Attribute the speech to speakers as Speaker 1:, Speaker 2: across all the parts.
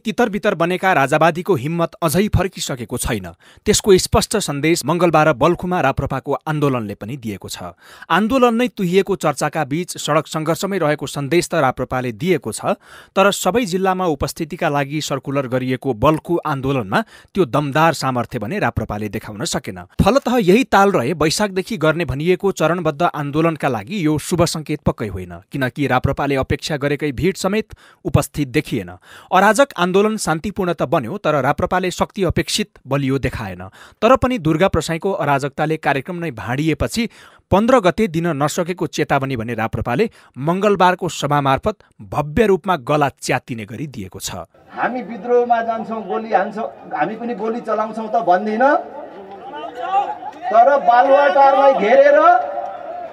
Speaker 1: तितरबितर बनेका राजावादीको हिम्मत अझै फर्किसकेको छैन। त्यसको स्पष्ट सन्देश मङ्गलबार बल्खुमा राप्रपाको आन्दोलनले पनि दिएको छ। आन्दोलन नै तुहिएको चर्चाका बीच सडक सङ्घर्षमै रहेको सन्देश त राप्रपाले दिएको छ, तर सबै जिल्लामा उपस्थितिका लागि सर्कुलर गरिएको बल्खु आन्दोलनमा त्यो दमदार सामर्थ्य भने राप्रपाले देखाउन सकेन। फलतः यही ताल रहे वैशाखदेखि गर्ने भनिएको चरणबद्ध आन्दोलनका लागि यो शुभ सङ्केत पक्कै होइन, किनकि राप्रपाले अपेक्षा गरेकै भिड समेत उपस्थित देखिएन। अराजक आन्दोलन शान्तिपूर्ण त बन्यो, तर राप्रपाले शक्ति अपेक्षित बलियो देखाएन। तर पनि दुर्गा प्रसाईको अराजकताले कार्यक्रम नै भाँडिएपछि 15 गते दिन नसकेको चेतावनी भने राप्रपाले मङ्गलबारको सभा मार्फत भव्य रूपमा गला च्यातिने गरी दिएको छ।
Speaker 2: हामी विद्रोहमा जान्छौँ, गोली हान्छौँ, हामी पनि गोली चलाउँछौँ त भन्दिन, तर बालुवाटारलाई घेरेर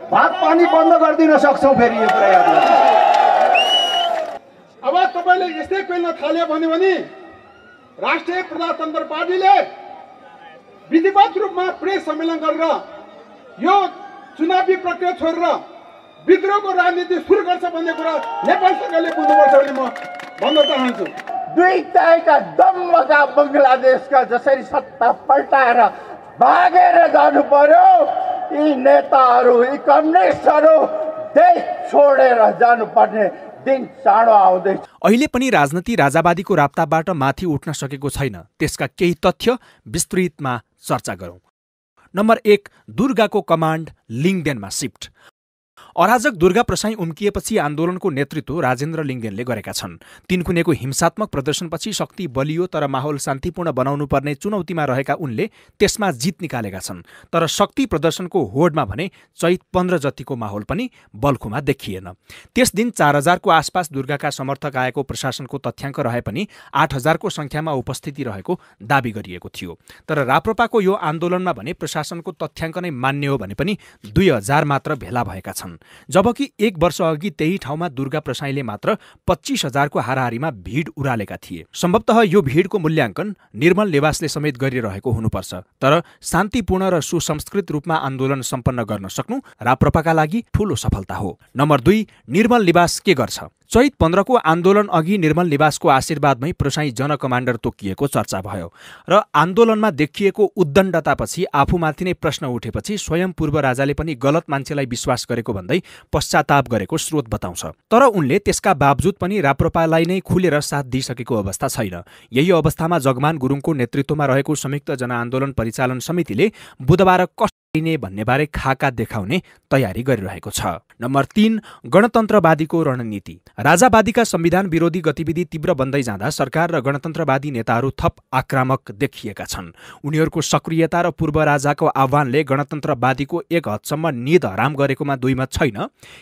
Speaker 2: भात पानी बन्द गरिदिन सक्छौँ। फेरि यो कुरा याद गर्नु।
Speaker 3: अब तपाईले यस्तै पेल्न थाल्यो भने राष्ट्रिय प्रजातन्त्र पार्टीले विधिवत रूपमा प्रेस सम्मेलन गरेर यो चुनावी प्रक्रिया छोडेर विद्रोहको राजनीति सुरु गर्छ भन्ने कुरा नेपाल सरकारले बुझ्नुपर्छ भन्ने म भन्न चाहन्छु।
Speaker 2: दुई तहका दम्बका बङ्गलादेशका जसरी सत्ता पल्टाएर भागेर जानु पर्यो, यी नेताहरू, यी कम्युनिस्टहरू देश छोडेर जानुपर्ने दिन चाँडो आउँदैछ।
Speaker 1: अहिले पनि राजनीति राजावादीको राप्ताबाट माथि उठ्न सकेको छैन। त्यसका केही तथ्य विस्तृतमा चर्चा गरौँ। नम्बर 1, दुर्गाको कमान्ड लिङ्गदेनमा शिफ्ट। अराजक दुर्गा प्रसाई उम्किएपछि आन्दोलनको नेतृत्व राजेन्द्र लिङ्गदेनले गरेका छन्। तिनकुनेको हिंसात्मक प्रदर्शनपछि शक्ति बलियो, तर माहौल शान्तिपूर्ण बनाउनु पर्ने चुनौतीमा रहेका उनले त्यसमा जित निकालेका छन्। तर शक्ति प्रदर्शनको होडमा भने चैत 15 जतिको माहौल पनि बल्खुमा देखिएन। त्यस दिन 4000को आसपास दुर्गाका समर्थक आएको प्रशासनको तथ्याङ्क रहे पनि 8000को सङ्ख्यामा उपस्थिति रहेको दावी गरिएको थियो। तर राप्रपाको यो आन्दोलनमा भने प्रशासनको तथ्याङ्क नै मान्य हो भने पनि 2000 मात्र भेला भएका छन्। जबकि 1 वर्ष अघि त्यही ठाउँमा दुर्गा प्रसाईले मात्र 25,000को हाराहारीमा भिड उरालेका थिए। सम्भवतः यो भिडको मूल्याङ्कन निर्मल लेबासले समेत गरिरहेको हुनुपर्छ। तर शान्तिपूर्ण र सुसंस्कृत रूपमा आन्दोलन सम्पन्न गर्न सक्नु राप्रपाका लागि ठूलो सफलता हो। नम्बर 2, निर्मल लेबास के गर्छ? चैत 15को आन्दोलन अघि निर्मल लेबासको आशीर्वादमै प्रसाई जनकमान्डर तोकिएको चर्चा भयो र आन्दोलनमा देखिएको उद्दण्डतापछि आफूमाथि नै प्रश्न उठेपछि स्वयं पूर्व राजाले पनि गलत मान्छेलाई विश्वास गरेको भन्दै पश्चाताप गरेको स्रोत बताउँछ। तर उनले त्यसका बावजुद पनि राप्रपालाई नै खुलेर साथ दिइसकेको अवस्था छैन। यही अवस्थामा जगमान गुरुङको नेतृत्वमा रहेको संयुक्त जनआन्दोलन परिचालन समितिले बुधबार कसरी भन्नेबारे खाका देखाउने तयारी गरिरहेको छ। नम्बर 3, गणतन्त्रवादीको रणनीति। राजावादीका संविधान विरोधी गतिविधि तीव्र बन्दै जाँदा सरकार र गणतन्त्रवादी नेताहरू थप आक्रामक देखिएका छन्। उनीहरूको सक्रियता र पूर्व राजाको आह्वानले गणतन्त्रवादीको एक हदसम्म निद हराम गरेकोमा दुईमत छैन।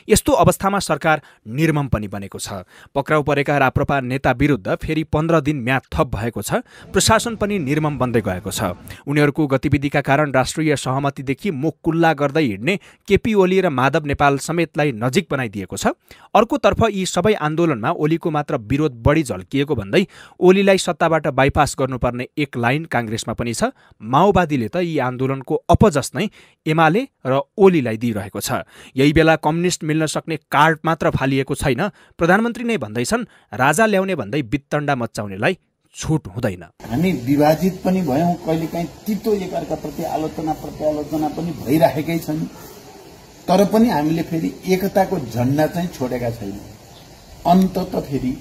Speaker 1: यस्तो अवस्थामा सरकार निर्मम पनि बनेको छ। पक्राउ परेका राप्रपा नेता विरुद्ध फेरि 15 दिन म्याद थप भएको छ। प्रशासन पनि निर्मम बन्दै गएको छ। उनीहरूको गतिविधिका कारण राष्ट्रिय सहमतिदेखि मुख कुल्ला गर्दै हिँड्ने केपी ओली र माधव नेपाल समेतलाई नजिक बनाइदिएको छ। अर्कोतर्फ यी सबै आन्दोलनमा ओलीको मात्र विरोध बढी झल्किएको भन्दै ओलीलाई सत्ताबाट बाइपास गर्नुपर्ने एक लाइन काङ्ग्रेसमा पनि छ। माओवादीले त यी आन्दोलनको अपजस नै एमाले र ओलीलाई दिइरहेको छ। यही बेला कम्युनिस्ट मिल्न सक्ने कार्ड मात्र फालिएको छैन। प्रधानमन्त्री नै भन्दैछन् राजा ल्याउने भन्दै बित्तण्डा मचाउनेलाई छुट हुँदैन।
Speaker 4: हामी विभाजित पनि भयौं, कहिलेकाहीँ तितो एकअर्काप्रति आलोचना प्रत्यालोचना पनि भइरहेकै छन्, तर पनि हामीले फेरि एकताको झण्डा चाहिँ छोडेका छैनौं। अन्तत फेरि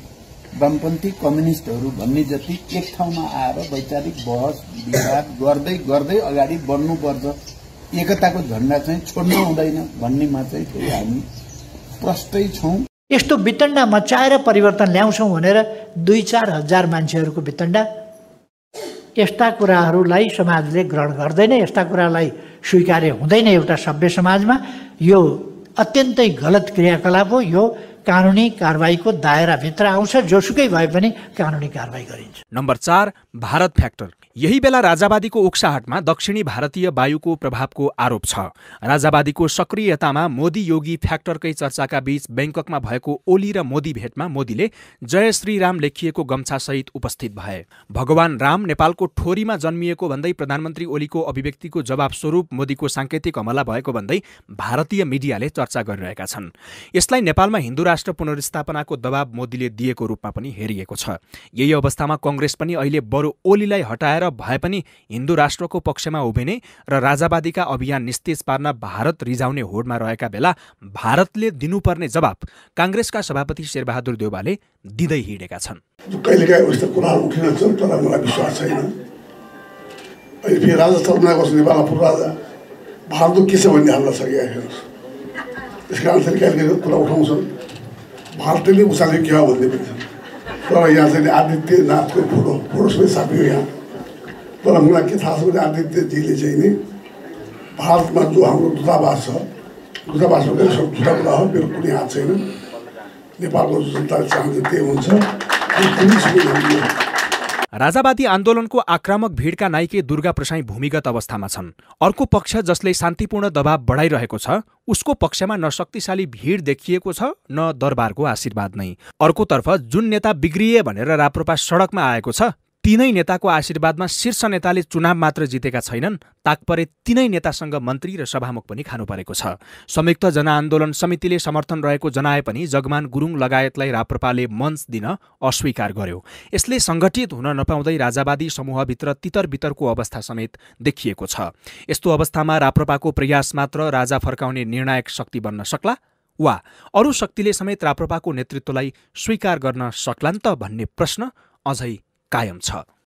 Speaker 4: वामपन्थी कम्युनिस्टहरू भन्ने जति एक ठाउँमा आएर वैचारिक बहस विवाद गर्दै गर्दै अगाडि बढ्नुपर्छ, एकताको झण्डा चाहिँ छोड्नु हुँदैन भन्नेमा चाहिँ फेरि हामी प्रष्टै छौं।
Speaker 5: यस्तो वितण्डा मचाएर परिवर्तन ल्याउँछौं भनेर 2-4 हजार मान्छेहरूको वितण्डा, यस्ता कुराहरूलाई समाजले ग्रहण गर्दैन, यस्ता कुरालाई स्वीकार्य हुँदैन। एउटा सभ्य समाजमा यो अत्यन्तै गलत क्रियाकलाप हो। यो कानुनी कारबाहीको दायराभित्र आउँछ। जोसुकै भए पनि कानुनी कारबाही गरिन्छ।
Speaker 1: Number 4, Bharat factor. यही बेला राजावादीको उक्साहटमा दक्षिणी भारतीय वायुको प्रभावको आरोप छ। राजावादीको सक्रियतामा मोदी योगी फ्याक्टरकै चर्चाका बीच बैंककमा भएको ओली र मोदी भेटमा मोदीले जय श्रीराम लेखिएको गम्छासहित उपस्थित भए। भगवान राम नेपालको ठोरीमा जन्मिएको भन्दै प्रधानमन्त्री ओलीको अभिव्यक्तिको जवाब स्वरूप मोदीको सांकेतिक हमला भएको भन्दै भारतीय मिडियाले चर्चा गरिरहेका छन्। यसलाई नेपालमा हिन्दू राष्ट्र पुनर्स्थापनाको दबाब मोदीले दिएको रूपमा पनि हेरिएको छ। यही अवस्थामा कांग्रेस पनि अहिले बरु ओलीलाई हटाएर भए पनि हिन्दू राष्ट्रको पक्षमा उभिने र राजावादीका अभियान निस्तेज पार्न भारत रिजाउने होडमा रहेका बेला भारतले दिनुपर्ने जवाब कांग्रेसका सभापति शेरबहादुर देउवाले दिँदै हिँडेका छन्।
Speaker 6: कहिलेकाहीँ उस्तो कुराहरू उठिरहन्छन् तर मलाई विश्वास छैन। अहिले फेरि राजा चल्नाको नेपालमा पूर्व राजा भारतको के छ भन्ने हाल्न सकेका हेर्नुहोस्। त्यस कारण चाहिँ कहिलेकाहीँ कुरा उठाउँछन् भारतले उचाल्यो के हो भन्ने पनि छ। तर यहाँ चाहिँ आदित्यनाथको फोटो सबै छापियो यहाँ। तर मलाई के थाहा छ भने आदित्यजीले चाहिँ नि भारतमा जो हाम्रो दूतावास छ दूतावासमा पनि सब झुटा कुरा हो, मेरो कुनै हात छैन। नेपालको जनताले चाहन्छ त्यही हुन्छ।
Speaker 1: राजावादी आन्दोलनको आक्रामक भिडका नाइके दुर्गा प्रसाई भूमिगत अवस्थामा छन्। अर्को पक्ष जसले शान्तिपूर्ण दबाव बढाइरहेको छ उसको पक्षमा न शक्तिशाली भिड देखिएको छ न दरबारको आशीर्वाद नै। अर्कोतर्फ जुन नेता बिग्रिए भनेर राप्रपा सडकमा आएको छ तिनै नेताको आशीर्वादमा शीर्ष नेताले चुनाव मात्र जितेका छैनन्, ताकपरे तिनै नेतासँग मन्त्री र सभामुख पनि खानु परेको छ। संयुक्त जनआन्दोलन समितिले समर्थन रहेको जनाए पनि जगमान गुरुङ लगायतलाई राप्रपाले मञ्च दिन अस्वीकार गर्यो। यसले सङ्गठित हुन नपाउँदै राजावादी समूहभित्र तितरबितरको अवस्था समेत देखिएको छ। यस्तो अवस्थामा राप्रपाको प्रयास मात्र राजा फर्काउने निर्णायक शक्ति बन्न सक्ला वा अरू शक्तिले समेत राप्रपाको नेतृत्वलाई स्वीकार गर्न सक्लान् त भन्ने प्रश्न अझै कायम छ।